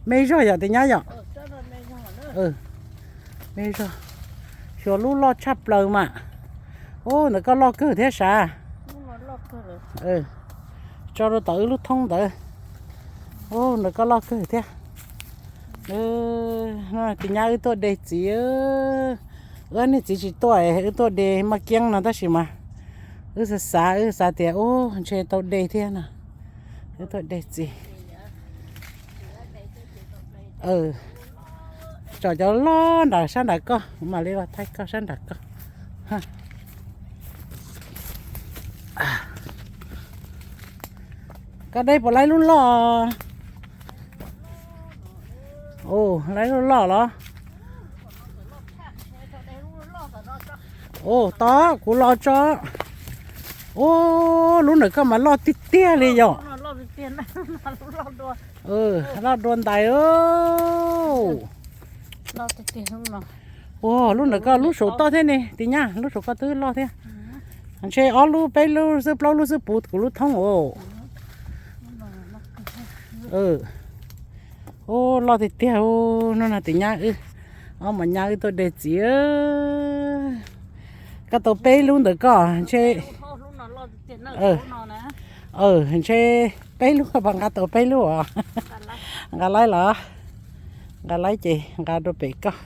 Me zog yom, tis nyab yom. Me zog. Xyuas lub loj tshaj plaws mas. Ub, ntawm koj loj kawg thiab sav. Tso rau tom wb lub thoob ntawd. Ub, ntawm koj loj kawg thiab. Tis nyab wb tuaj de txiv. Wb niag txiv tsis tuaj, wb tuaj de maj kiab no tab sis mas wb xav xav, wb xav tias ub, ntshe tau de thiab no. Wb tuaj de txiv. Tsom cov loj nram sab nram koj, kuv mam li los thaij koj sab nram koj. Koj de puas laib lub loj? Ua, laib lub loj los? Ua, tod kuv los tso. Ua, lub ntawm koj mas loj tiag tiag li yom. Loj dua ntais. Ua, lub ntawm koj lub saum toj thiab ne, tis nyab, lub saum koj twb loj thiab. Ntshe ob lub peb lub xwb plaub lub xwb puv kuv lub thoob os. Ub, loj tiag tiag. Ub, hnub no tis nyab wb, ob mos nyab wb tuaj de txiv. Koj tau peb lub ntawm koj ntshe. Ntshe peb lub, nqa tau peb lub os. Nqa laib los? Nqa laib ces nqa rau pem koj.